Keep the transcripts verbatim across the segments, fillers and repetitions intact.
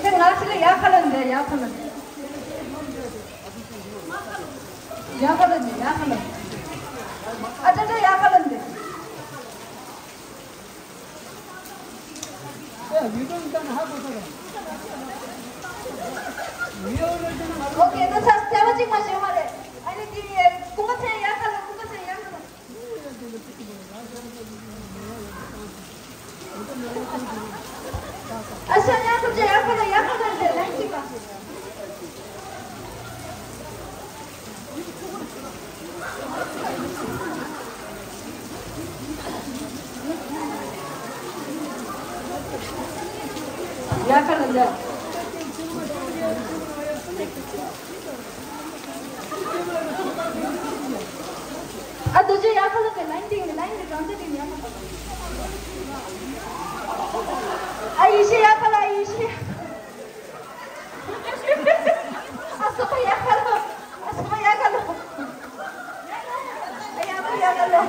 ཁྱེད་ང་ཚོ་ལ་ཡག་ཁ་ལོན་འདི་ཡག་ཁ་ལོན། ཡག་ཁ་ལོན་འདི་ཡག་ཁ་ལོན། ཨ་ཅག་ཅག་ཡག་ཁ་ལོན་འདི། ཨོ་ཁེ། ད་ས་བརྩེ་བ་གཅིག་མ་ཞུ་མ་རེད། ཨ་ནི་དེ་ཡི་ཀུན་དགའ་མཚན་ཡག་ཁ་ལོན། ཀུན་དགའ་མཚན་ཡག་ཁ་ལོན། ཨ་ཤ་ཡག་ཁ་ཅེ་ཡག་ཁ་ལོན། ཡག་ཁ་ལོན་ཟེར་ལན་གཅིག་པ། ཡག་ཁ་ལོན་ཟེར། ཨ་རྡོ་རྗེ་ཡག་ཁ་ལོན་ཟེར། ལན་གཅིག་ནི་ལན་གཅིག་གང་ཟེར་དེ་ཡག་ཁ་ལོན། ཨ་ཡེ་ཤེས་ཡག་ཁ་ལོན། ཨ་ཡེ་ཤེས། ཨ་སོ་པ་ཡག་ག་ལོ། ཨ་སོ་པ་ཡག་ག་ལོ། ཨ་ཡག་པོ་ཡག་ག་ལོ།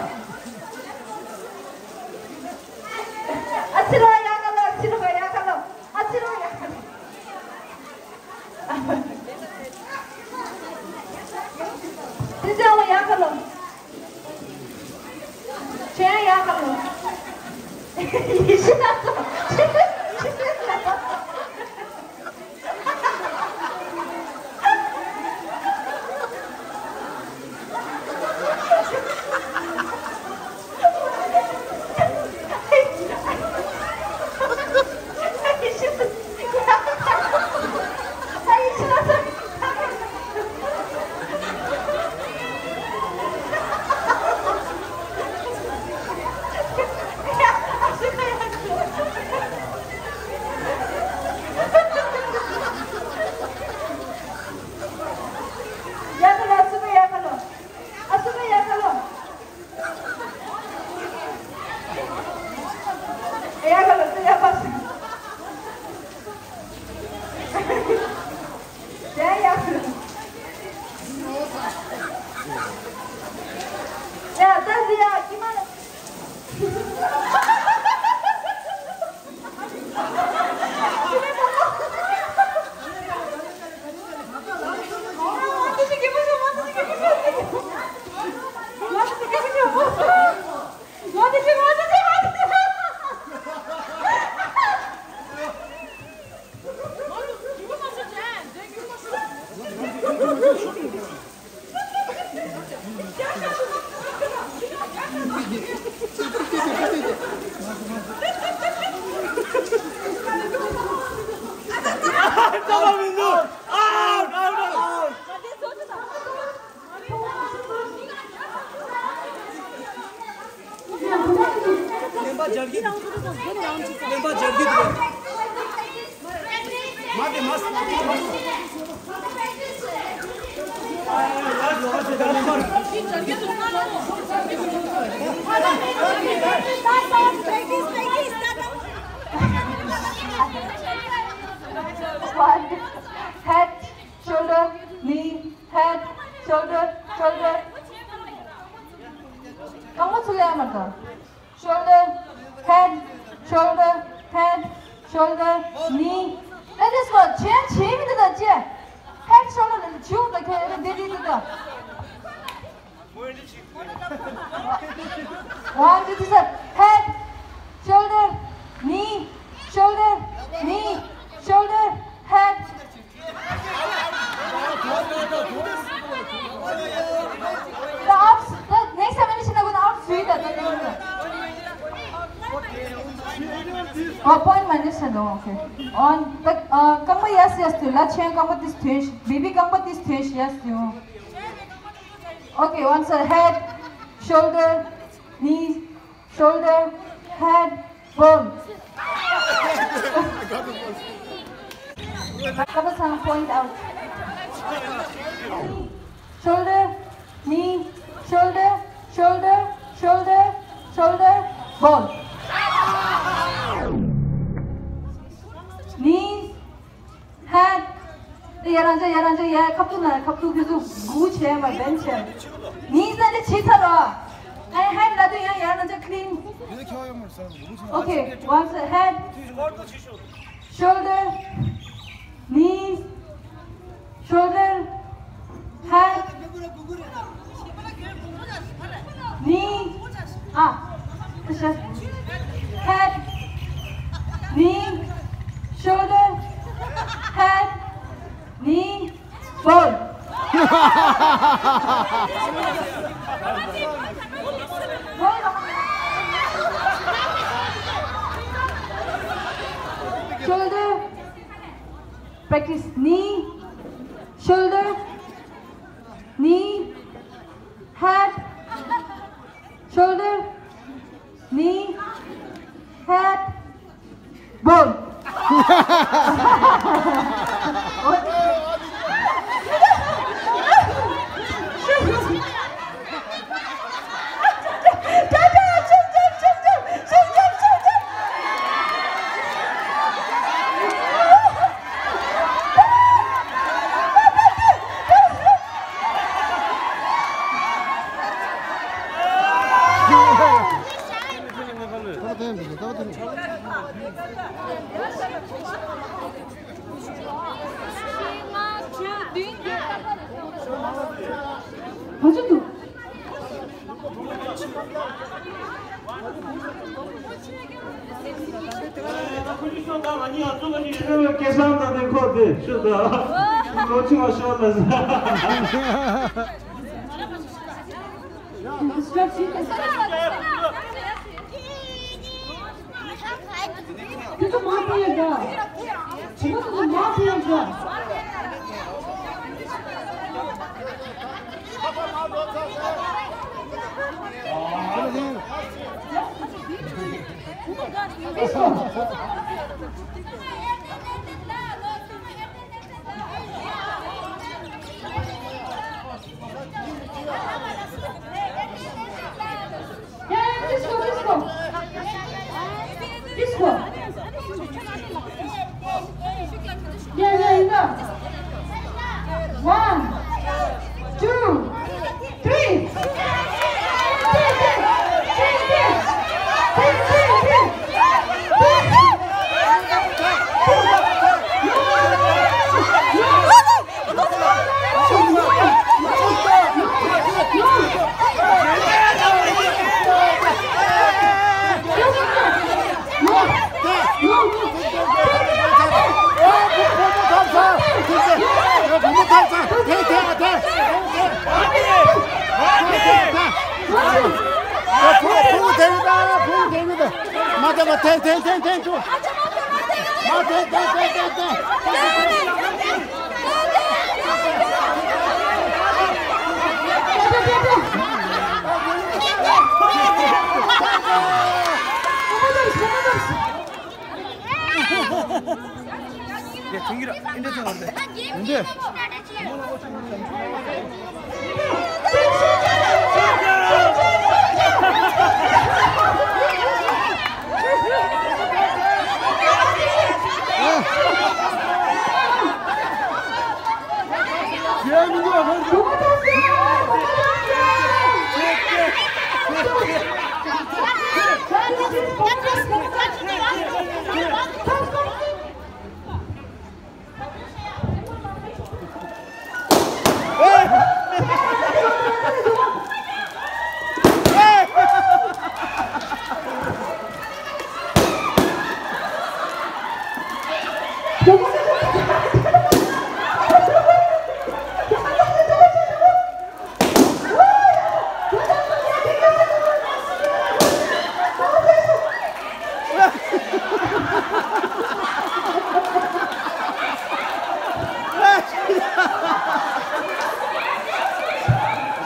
ཨ་ཚི་རོ་ཡག་ག་ལོ། ཨ་ཚི་རོ་ཡག་ག་ལོ། ཨ་ཚི་རོ་ཡག་ག་ལོ། དེ་ཚེ་ཨ་ལོ་ཡག་ག་ལོ། ཁྱེད་ཡག་ག་ལོ། ཡེ་ཤེས་ལ་སོ། One, head, shoulder, knee, head, shoulder, shoulder. གང་མ་ཚུལ་ལ་མ་དང་། Shoulder, head, shoulder, head, shoulder, knee. Let's go. ཅི་ཡང་བྱེད་མི་འདུག་ད་ཅི། Head, shoulder ལ་ཆུ་ད་ཁྱོད་རེ་འདི་འདི་འདི་ད། One, two, three, four. Head, shoulder, knee, shoulder, knee, shoulder, head. The ups, the next time when you should have gone up, sweet, the, the, the, the. Oh, point minus, no, okay. On, the, uh, come by, yes, yes, to. Let's change, come with this dish. Baby, come with this dish, yes, you. Okay, once a head, shoulder, knees, shoulder, head, bone. Papa Sang point out. Shoulder, knee, shoulder, shoulder, shoulder, shoulder, bone. Knees, head. ཡ་རང་ཅག་ཡ་རང་ཅག་ཡ་ཁབ་ཏུ་ན་ཁབ་ཏུ་ཁྱོད་ཚོ་དགུ་བྱས་མ་བདེན་བྱས། ནི་ས་ནི་བྱེད་ཚར་རོ། ཨེ་head ལ་དུ་ཡང་ཡ་རང་ཅག་clean། Okay, once a head, shoulder, knees, shoulder, head, knee, ah, head, knee, shoulder, head, knee, bone. Shoulder, practice, knee, shoulder, knee, head, shoulder, knee, head, bone. Yeah, yeah, disco, disco. Disco. Yeah, yeah, enough. One, two, three.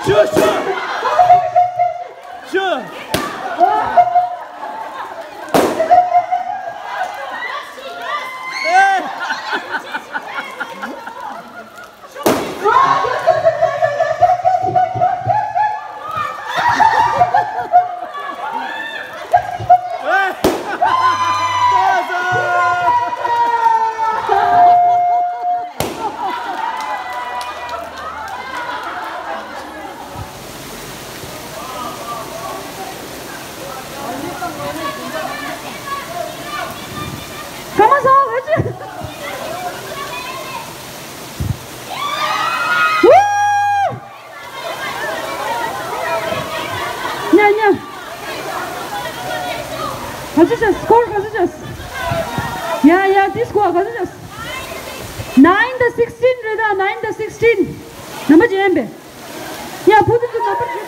Sure, sure. Sure. ཉ་ཉ། ག་ཚོད་བྱས། སི་ཀོར་ག་ཚོད་བྱས། ཡ་ཡ། དེ་སི་ཀོར་ག་ཚོད་བྱས། Nine to sixteen རེད་ད། Nine to sixteen. ནམ་པར་ཅི་ཡིན་པས། ཡ། བུ་དེ་ཚོ་ནམ་པར་ཅི།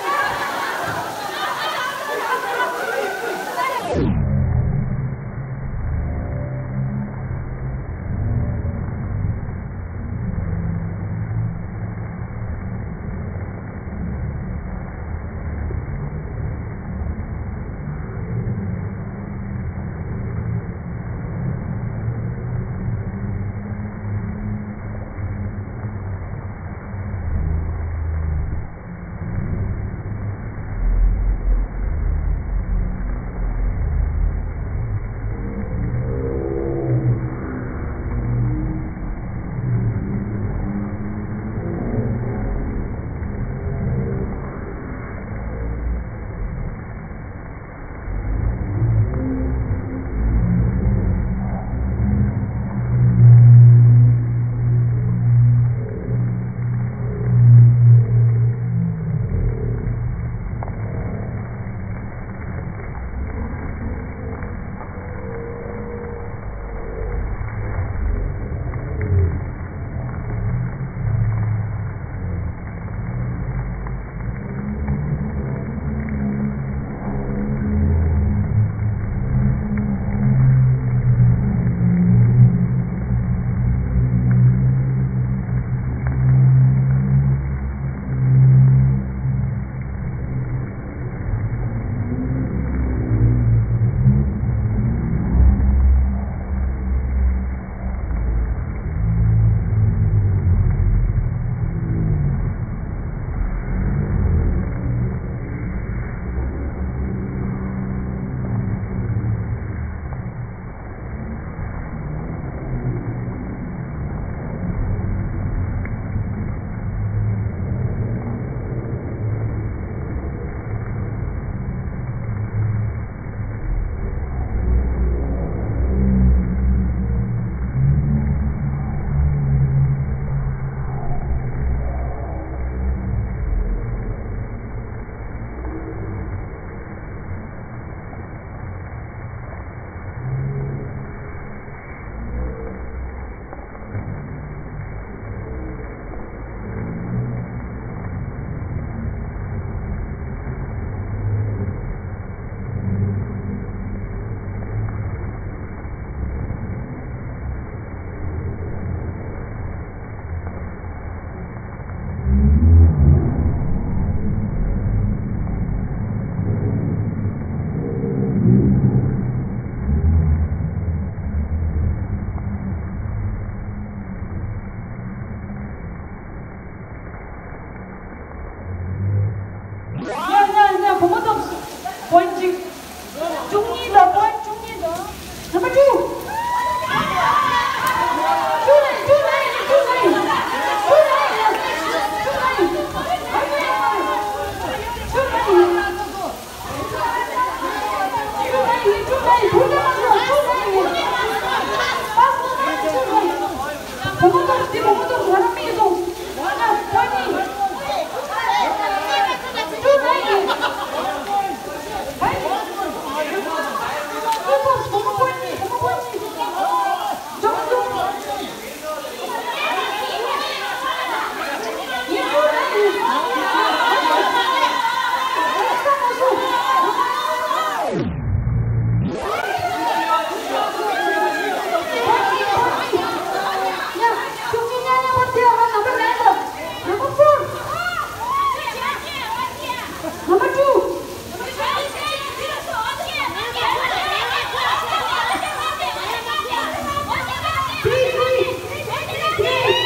བུ་མོ་ཏོག་ཙམ། བུ་མོ་ཏོག་ཙམ། ང་རང་མིག་གིས་མཐོང་། ང་ལ་པོ་ནི། ཧེ། བུ་མོ་པོ་ནི། བུ་མོ་པོ་ནི། བུ་མོ་པོ་ནི། ཇོ་ཇོ། Number four. Number two. Three, three. Three.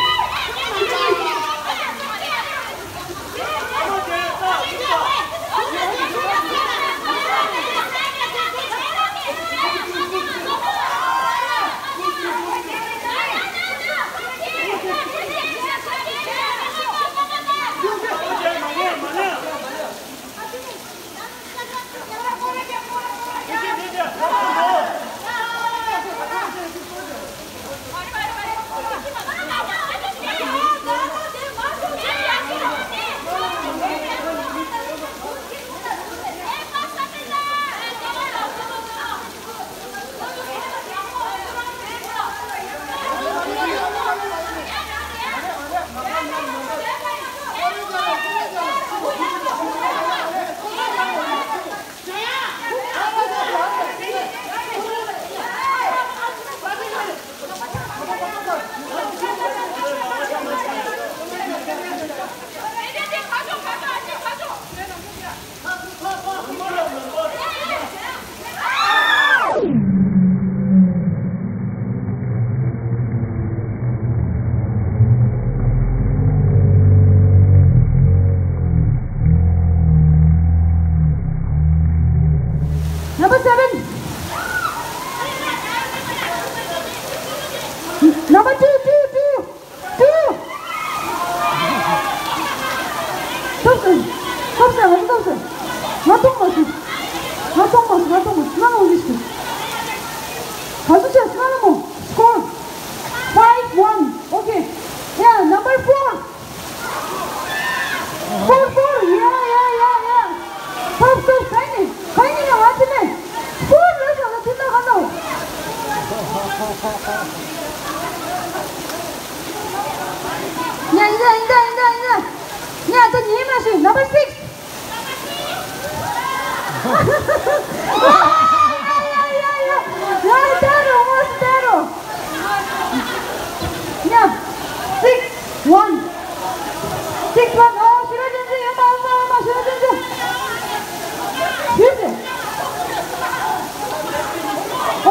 Number seven. Number two, two, two. ཐུབ་སོང་། ཐུབ་སོང་། ང་ཐུབ་སོང་། ང་གཏོང་མ་སོང་། ང་གཏོང་མ་སོང་། ང་གཏོང་མ་སོང་། ང་ལ་འོང་གི་ཞིག་ག་ཚོད་བྱས་སོང་། ང་ལ་མོ། Score five one. Okay. Yeah, number four. Four, four. Yeah, yeah, yeah, yeah. Stop, stop. ག་ནི། ག་ནི་ང་ཅི་མེད། Four ལ་ཟ་ལ་ཅི་ན་ག་ནོ། ཡ་ཡ་ཡ་ཡ་ཡ། ཡ་ད་ཉི་མ་ཞིག Number six. ཡ་ཡ་ཡ་ཡ། ཡ་ད་རོ་མོ་ད་རོ། ཡ། Six one. Six one. ཨོ་ཤི་ར་ཅན་ཅན་ཡོད་མ་ཡོད་མ་ཡོད་མ། ཤི་ར་ཅན་ཅན། ཤི་ཟེར།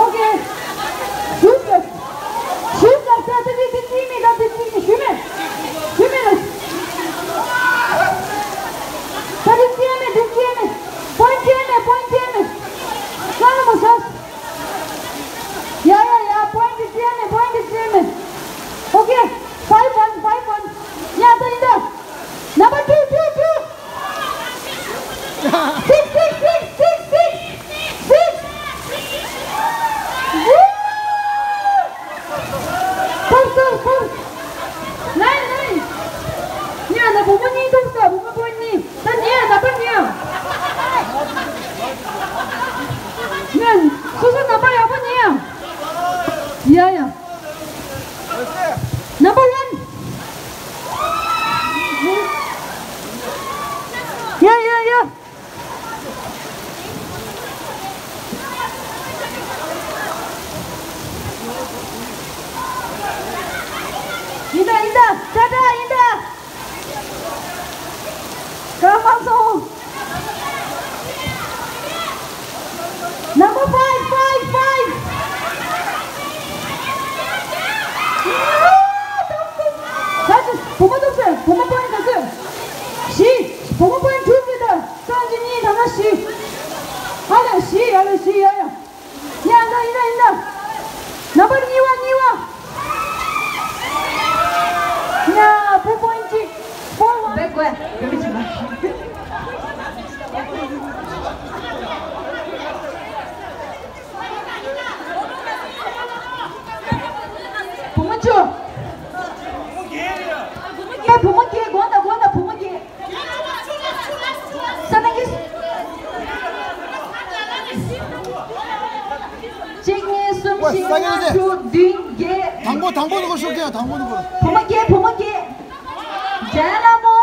Okay. ཤི་ཟེར། ཤུ་ཟེར་ཟེར། དེ་དེ་དེ་ཅི་མི་ད། དེ་ཅི་མི་ཤུ་མེད། ཤུ་མེད་ལ། ད་དེ་ཅི་མེད། དེ་ཅི་མེད། Point ཅི་མེད། Point ཅི་མེད། ལ་ལ་མ་ཟ། ཡ་ཡ་ཡ། Point ཅི་མེད། Point ཅི་མེད། Okay. Five one, five one. ཡ་ད་ཡིན་ད། Number two, two, two. Six, six, six, six, six, six. Woo! Stop, stop, stop. Nine, nine. ཉ་ན་བུ་མོ་གཉིས་ཐུག་སོང་། བུ་མོ་པོ་གཉིས། ད་ཉེ་ཡ་ན་པར་ཉེ་ཡ། ཉ་སོ་སོ་ན་པར་ཡག་པོ་ཉེ་ཡ། ཡ་ཡ། Number one. ཡ་ཡ་ཡ། ཡིན་ད་ཡིན་ད། ཏྲ་ཏྲ་ཡིན་ད། ག་མ་སོང་། Number five, five, five. ད་ཅི་བུ་མོ་ཐུག་སོང་། བུ་མོ་པོ་ཡིན་ད་ཚོད། བཞི། བུ་མོ་པོ་ཡིན་དྲུག་ཡོད་ད། སང་གི་གཉིས་ད་ན་བཞི། ཨ་ལས་བཞི། ཨ་ལས་བཞི། ཡ་ཡ། ཡ་ད་ཡིན་ད་ཡིན་ད། Number གཉིས་པ། གཉིས་པ། ཡ་བུ་པོ་ཡིན་གཅིག Four one. བེག་གོ་ཡ། བེག་གོ་ཡ། ལྔ་དྲུག་བདུན་བརྒྱད། དང་པོ་དང་པོ་ནི་གོ་ཤུགས་རྒྱག་དང་པོ་ནི་གོ། བུ་མོ་བརྒྱད། བུ་མོ་བརྒྱད། རྒྱལ་ལ་མོ།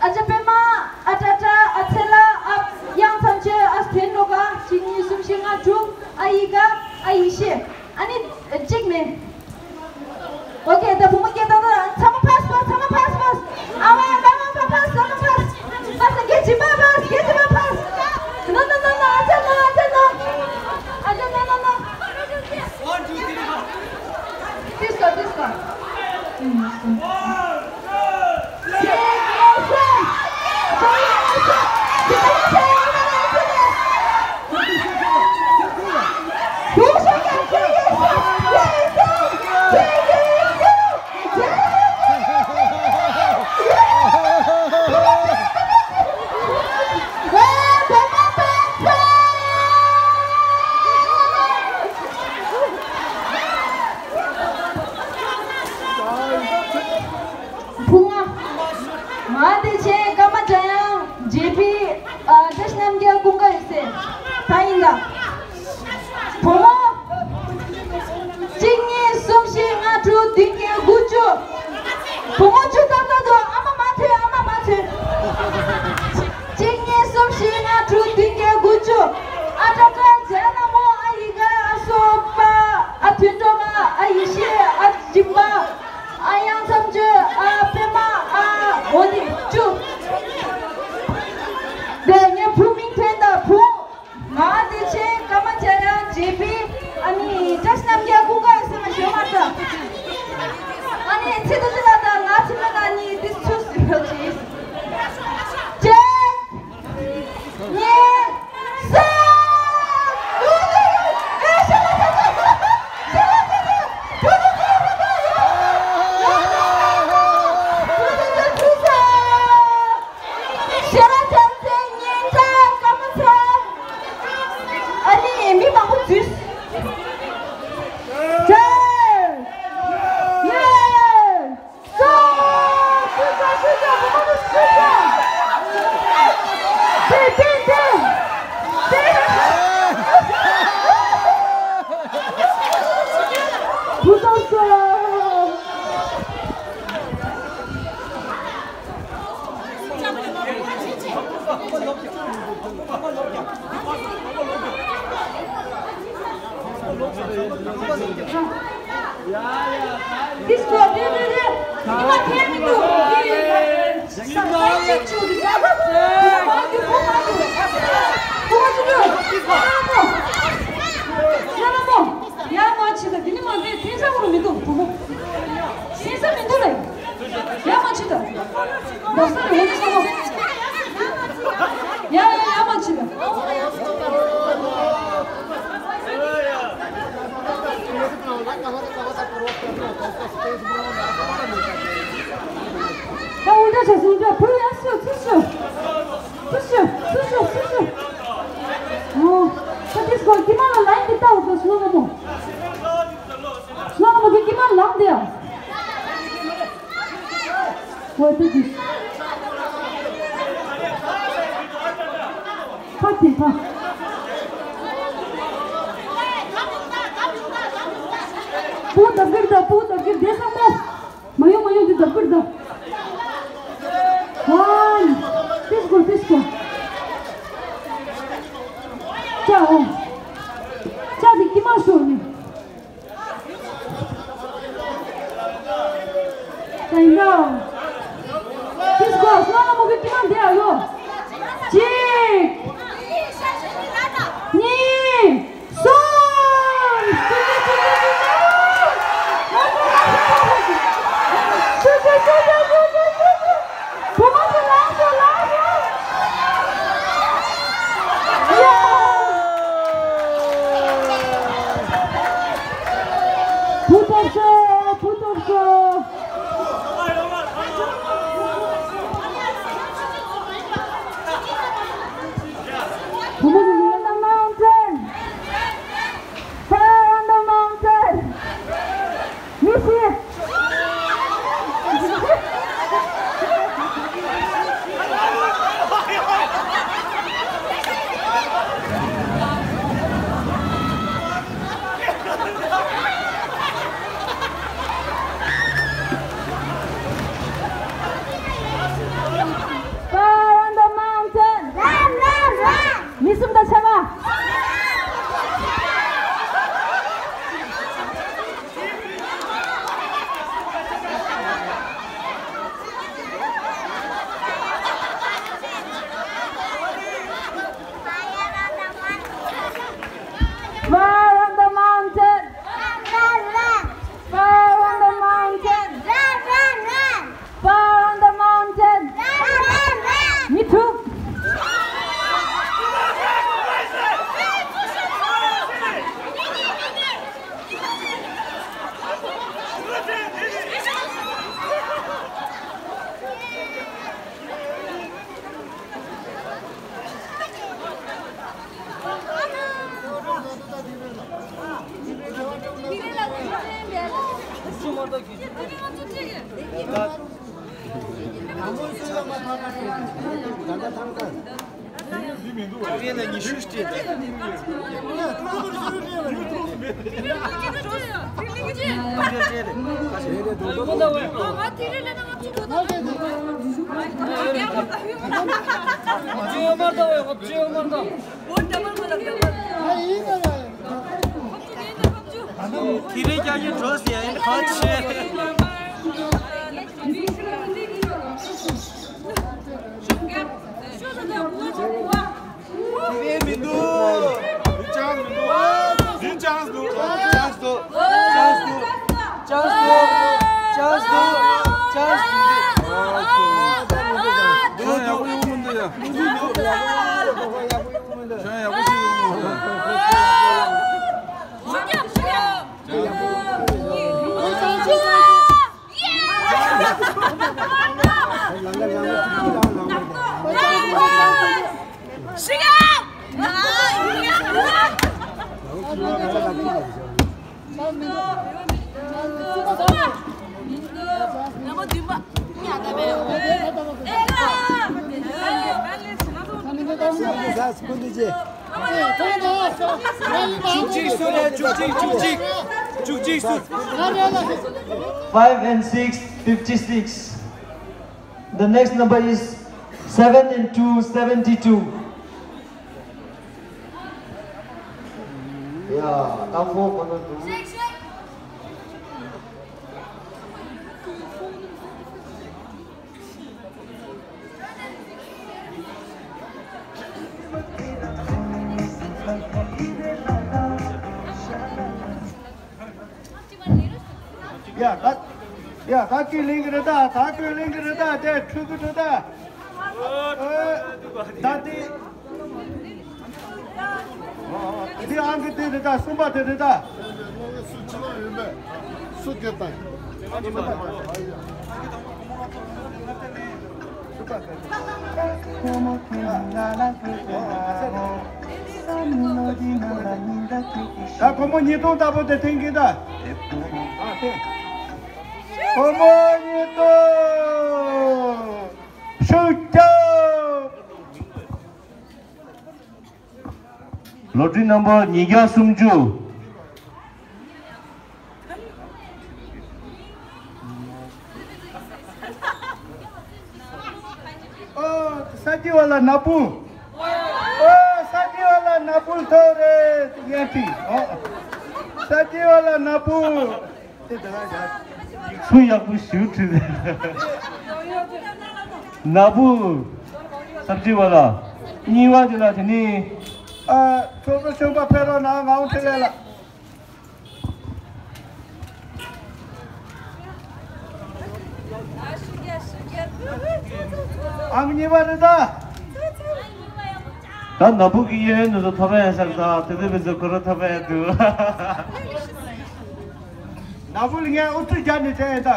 ཨ་ཅག་པད་མ། ཨ་ཏྲ་ཏྲ། ཨ་ཚེ་ལ། ཨ་དབྱངས་མཚམས་གཅོད། ཨ་དོན་འགྲོ་ག་གཅིག་གཉིས་གསུམ་བཞི་ལྔ་དྲུག་ཨ་ཡི་ག་ཨ་ཡི་ཤེས། ཨ་ནི་གཅིག་མེད། ཨོ་ཁེ། ད་བུ་མོ་སྐད་བཏང་། ད་ཚང་མ་ཕར་ཕར། ཚང་མ་ཕར་ཕར། ཨ་མ་ཨ་མ་ཕར་ཕར། ཚང་མ་ཕར་ཕར། སྐད་ཅིག་མ་ཕར། སྐད་ཅིག་མ་ཕར། ནོ་ནོ་ནོ་ནོ། ཨ་ཅག་ནོ། ཨ་ཅག་ནོ། ཨ་ཅག་ནོ་ནོ་ནོ། One, two, three, four. Disco, disco. བུ་ང་། ང་བདེ་ཆེན་ཀརྨ་འཇམ་དབྱངས་ཇེ་པི་ཨ་བཀྲ་ཤིས་རྣམ་རྒྱལ་ཀུན་དགའ་ཡོད་སའི་ད་ཡིན་ད། བུ་མོ། གཅིག་གཉིས་གསུམ་བཞི་ལྔ་དྲུག་བདུན་བརྒྱད་དགུ་བཅུ། བུ་མོ་བཅུ་ཏག་ཏག་འདུག་ཨ་མ་མ་ཐོན། ཨ་མ་མ་ཐོན། གཅིག་གཉིས་གསུམ་བཞི་ལྔ་དྲུག་བདུན་བརྒྱད་དགུ་བཅུ། ཨ་ཏྲ་ཏྲ། རྒྱལ་ལ་མོ། ཨ་ཡི་ག་ཨ་སོ་པ། ཨ་དོན་འགྲོ་ག་ཨ་ཡི་ཤེས། ཨ་སྦྱིན་པ། ཨ་དབྱངས་མཚམས་གཅོད། ཨ་པད་མ། ཨ་འོ་དེ་བཅུ། དེ་ངའི་བུ་མིང་ཐོན་ད་བུ། ང་བདེ་ཆེན་ཀརྨ་འཇམ་དབྱངས་ཇེ་པི། ཨ་ནི་བཀྲ་ཤིས་རྣམ་རྒྱལ་ཀུན་དགའ་ཡོད་སའི་མ་ཞོ་མ་ཏྲ། ཨ་ནི་ཚེ་ཏུ་ཏི་ལ་དང་ང་ཚེ་མ་ན་ནི་དེ་ཚུ་སི་ཕེལ་ཅི། གཅིག་གཉིས། གསུམ། ཤེས་རབ་རྒྱལ་མཚན་སྙན་གྲགས་ཀརྨ་ཚེ། ཨ་ནི་མི་མང་པོ་འཛུལ། ཅེས། ཡེ། སོ། སུ་ས་སུ་ས་བུ་མོ་སུ་ས། ཏེ་ཏེ་ཏེ། ཏེ། བུ་ཐོབ་སོང་། Disco, རེད་རེད་རེད། ཉི་མ་ཐལ་མི་འདུག་ས་ས་ཅིག་ཆུ་རེད། ཁོ་མ་འདུག་ཁོ་མ་འདུག་ཁོ་མ་འདུག་ཡ་ལ་མོ། ཡ་མ་ཆི་ད་དེ་ནི་མ་དེ་དེ་ས་བོ་མི་འདུག་བུ་མོ། དེ་ས་མི་འདུག་ལེ། ཡ་མ་ཆི་ད། འདོགས་ས་རེད་འོ་དེ་ས་མོ། ཡ་ཡ་ཡ་མ་ཆི་ད། ད་འུར་སྒྲ་བྱས་སོང་འདྲ་བུ་ཡ་སུ་ཚུ་སུ། སུ་སུ་སུ་སུ་སུ། ཨོ། ད་དེ་སྐོར་དེ་མ་ལ་ལན་འདི་ལྟ་བུ་ད་སུ་ལ་མོ། སུ་ལ་མོ་དེ་དེ་མ་ལ་ལན་འདི་ཡ། འོ་དེ་དེ། ཕ་དེ་ཕ། བུ་ད་གིར་ད་བུ་ད་གིར་དེ་ས་མོ། མ་ཡོང་མ་ཡོང་འདི་ལྡབ་ཀིར་ལྡབ། ཝན། ཏིས་གོ་ཏིས་གོ། ཅ་འོ། ཅ་འདི་ཀི་མ་ཤོར་ནི། ཅ་ཡིན་ད། ཏིས་གོ་སོ་ན་མོ་གི་ཀི་མ་འདི་ཨ་ཡོ། གཅིག་གཉིས། སོང་། བུ་ཐོབ་སོང་། བུ་ཐོབ་སོང་། བུ་མོ་གི་མིང་ལ་མའུན་ཊན། Fire on the mountain. Miss it. དེ་རིང་རྒྱ་ཡིན་འགྲོ་ཟེར་ཡིན་ག་ཆེ། དེ་མི་འདུག་དེ་ཅང་མི་འདུག་དེ་ཅང་འདུག་ཅང་འདུག་ཅང་འདུག་ཅང་འདུག་ཅང་འདུག་འདུག་ཡག་པོ་ཡོང་མི་འདུག་ཡ། ཅང་ཡག་པོ་ཞིག་ཡོང་མི་འདུག་བཅུ་གཅིག་སུ་རེད། བཅུ་གཅིག་བཅུ་གཅིག་བཅུ་གཅིག་སུ། Five and six, fifty-six. The next number is seven and two, seventy-two. Yeah, that's four hundred two. ཡ་ད། ཡ་ད་ཀི་ལིང་གི་རེད་ད། ད་ཀི་ལིང་གི་རེད་ད། དེ་ཁྲུ་གི་རེད་ད། ཨ་ད་དེ། འདི་ཨང་ཀི་དེ་རེད་ད། གསུམ་པ་དེ་རེད་ད། སུ་ཆི་ལ་ཡོད་པས། སུ་སྐད་བཏང་། ད་སྒོར་མོ་ཉིས་སྟོང་ལྟ་བུ་དེ་འཐེན་གི་ད། སྒོར་མོ་ཉིས་སྟོང་ཞུ་རྒྱུ། Lottery number ཉིས་བརྒྱ་སུམ་ཅུ། ཨོ། ས་སྐྱི་བ་ལ་ན་བུ། ཨོ། ས་སྐྱི་བ་ལ་ན་བུ་ཐོ་རེ་ཡན་ཏི། ཨོ། ས་སྐྱི་བ་ལ་ན་བུ། སུ་ཡག་པོ་ཞུ་ཁྲིད། ན་བུ། ས་སྐྱི་བ་ལ། གཉིས་པ་དེ་ལ་དེ་ནི། ཨ། ཚོགས་གཙོ་གཞོན་པ་ཕེབས་རོགས་གནང་། ངག་དབང་འཕྲིན་ལས་ལགས། ཨང་གཉིས་པ་རེད་ད། ད་ན་བུ་གི་གཡས་གཡོན་དུ་ཐོབ་ཡ་ཤར་ད། དེ་དེ་བས་ཁོ་ར་ཐོབ་ཡ་འདུག་ན་བུ་ལ་ངས་ཨུ་ཚུགས་རྒྱག་ནས་བྱས་ཡིན་ད།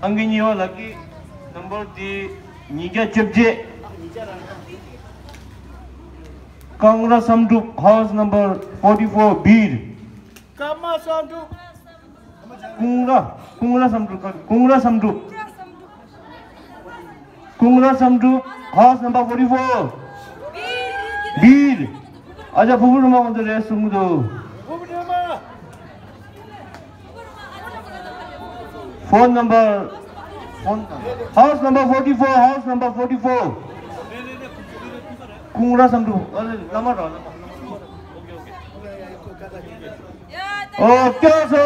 ཨང་ཀི་གཉིས་པ་ལག་ཀི་ནམ་བར་དེ་ཉིས་བརྒྱ་བཅོ་བརྒྱད། ཀང་ར་བསམ་གྲུབ། House number forty four, བིར། ཀརྨ་བསམ་གྲུབ། ཀུང་ར། ཀུང་ར་བསམ་གྲུབ། ཀུང་ར་བསམ་གྲུབ། ཀུང་ར་བསམ་གྲུབ། House number forty four, བིར། ཨ་ཅག་ཕུར་བུ་སྒྲོལ་མ་ང་ཚོ་རེད་གསུང་གི་འདུག Phone number, phone, house number forty four, house number forty four. ཀུང་ར་བསམ་གྲུབ། ཨ་ལེ་བླ་མ་ར་བླ་མ། ཨོ་སྐྱོ་སོ།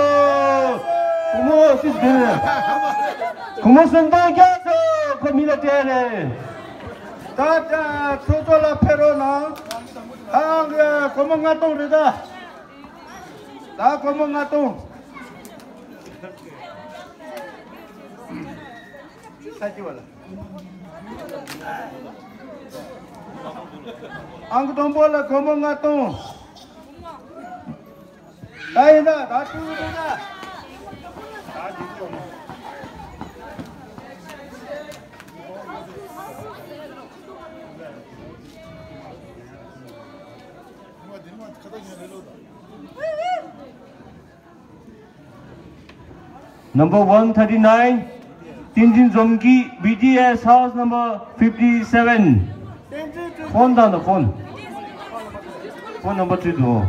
བུ་མོ་སིས་དེ་རེད། བུ་མོ་སུན་ཏོ་སྐྱོ་སོ། ཁོ་མི་ལ་སྤྲད་རེད། ད་ད་ཚོགས་གཙོ་ལ་ཕེབས་རོགས་གནང་། ཨང་སྒོར་མོ་ལྔ་སྟོང་རེད་ད། ད་སྒོར་མོ་ལྔ་སྟོང་། ས་སྐྱི་བ་ལ། ཨང་དང་པོ་ལ་སྒོར་མོ་ལྔ་སྟོང་། ད་ཡིན་ད། ད་ཏུ་ཡིན་ད། ད་འདི་ཚོ། Number one thirty-nine, Tenzin Zomgi, B D S house number fifty-seven. Phone down the phone. Phone number three to.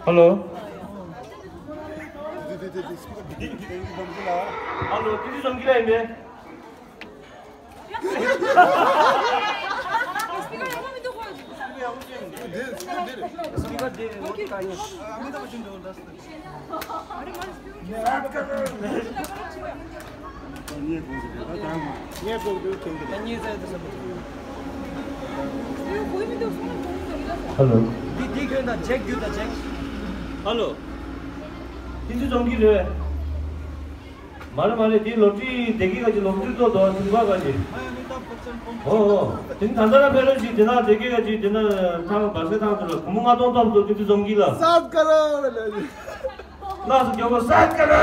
Hello. Hello, this is Zomgi, right? Hello. འདི་འདི་ཁྱོད་དང་ཅེག་རྒྱུ་དང་ཅེག། Hello. འདི་ཚོ་ཚོང་གི་རེད། མ་རེད་མ་རེད། འདི་ལོ་ཊི་རི་སྡེ་དགེ་ག་ཅིག་ལོ་ཊི་རི་ཏོག་ཏོ་ཐུག་པ་ག་ཅིག། ཨོ་ཨོ། དེ་ནི་ད་ལྟ་ར་ཕེ་རོ་ཞིག་དེ་ན་སྡེ་དགེ་ག་ཅིག་དེ་ན་ཐང་བར་སེ་ཐང་དུ་ལ་གུ་མོ་ལྔ་སྟོང་ཐོབ་སོ། འདི་ཚོ་ཚོང་གི་ལ། སར་ཀ་ར་ལ་ལ་ལགས་སོ་མགྱོགས་པོ་སར་ཀ་ར།